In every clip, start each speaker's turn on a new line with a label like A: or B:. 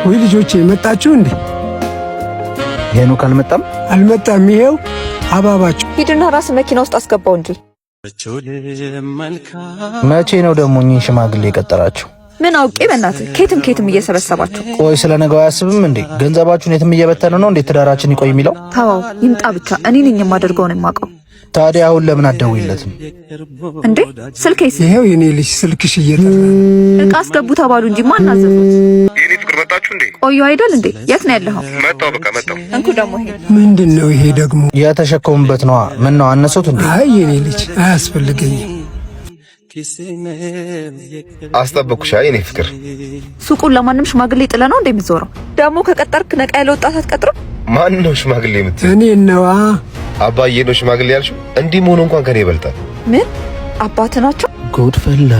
A: ወይ ልጆቼ መጣችሁ እንዴ?
B: ሄኖክ አልመጣም?
A: አልመጣም። ይሄው አባባችሁ።
C: ሂድና ራስ መኪና ውስጥ አስገባው እንጂ።
B: መቼ ነው ደግሞ እኚህን ሽማግሌ የቀጠራችሁ?
C: ምን አውቄ በእናትህ፣ ኬትም ኬትም እየሰበሰባችሁ።
B: ቆይ ስለ ነገው አያስብም እንዴ? ገንዘባችሁን የትም እየበተነ ነው እንዴት ትዳራችን ይቆይ የሚለው?
C: ተዋው ይምጣ ብቻ። እኔ ነኝ የማደርገውን የማውቀው።
B: ታዲያ አሁን ለምን አትደውይለትም
C: እንዴ? ስልኬስ?
A: ይሄው የኔ ልጅ ስልክሽ እየጠራ።
C: እቃ አስገቡ ተባሉ እንጂ ማን አዘዙት?
D: የኔ ፍቅር መጣችሁ እንዴ?
C: ቆዩ አይደል እንዴ? የት ነው ያለኸው?
D: መጣሁ፣ በቃ መጣሁ።
C: እንኩ ደግሞ ይሄ።
A: ምንድን ነው ይሄ ደግሞ?
B: የተሸከሙበት ነዋ። ምን ነው አነሱት እንዴ?
A: አይ የኔ ልጅ አያስፈልገኝም።
D: አስጠበቅኩሽ። አይ የኔ ፍቅር።
C: ሱቁን ለማንም ሽማግሌ ጥለህ ነው እንደሚዞረው? ደግሞ ከቀጠርክ ነቃ ያለ ወጣት አትቀጥርም?
D: ማን ነው ሽማግሌ የምትይው?
A: እኔ ነዋ።
D: አባዬ ነው ሽማግሌ ያልሽው? እንዲህ መሆኑ እንኳን ከኔ ይበልጣል።
C: ምን አባት ናቸው?
B: ጉድ ፈላ።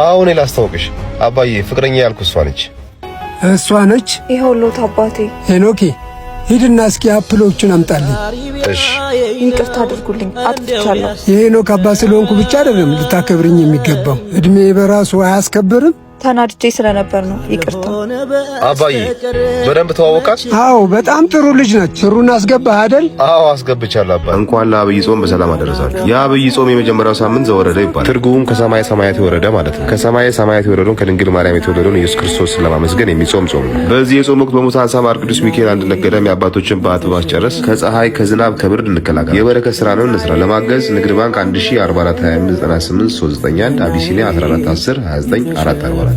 D: አሁን ላስታውቅሽ አባዬ፣ ፍቅረኛ ያልኩ እሷ ነች።
A: እሷ ነች።
C: ይኸውልዎት አባቴ።
A: ሄኖኬ ሂድና እስኪ apple ኦቹን አምጣልኝ።
D: እሺ።
C: ይቅርታ አድርጉልኝ፣ አጥፍቻለሁ።
A: የሄኖክ አባት ስለሆንኩ ብቻ አይደለም ልታከብርኝ የሚገባው፣ እድሜ በራሱ አያስከብርም?
C: ተናድጄ ስለነበር ነው፣ ይቅርታ።
D: አባዬ በደንብ ተዋወቃት?
A: አዎ በጣም ጥሩ ልጅ ነች። ብሩን አስገባህ አይደል?
D: አዎ አስገብቻለሁ አባዬ። እንኳን ለአብይ ጾም በሰላም አደረሳችሁ። የአብይ ጾም የመጀመሪያው ሳምንት ዘወረደ ይባላል። ትርጉሙም ከሰማይ ሰማያት የወረደ ማለት ነው። ከሰማይ ሰማያት የወረደውን ከድንግል ማርያም የተወለደውን ኢየሱስ ክርስቶስን ለማመስገን የሚጾም ጾም ነው። በዚህ የጾም ወቅት በሙታን ሳማር ቅዱስ ሚካኤል አንድነት ገዳም የአባቶችን በዓት በማስጨረስ ከፀሐይ ከዝናብ ከብርድ እንከላከል። የበረከት ስራ ነው እንስራ። ለማገዝ ንግድ ባንክ 1442598391፣ አቢሲኒያ 1410 29 444።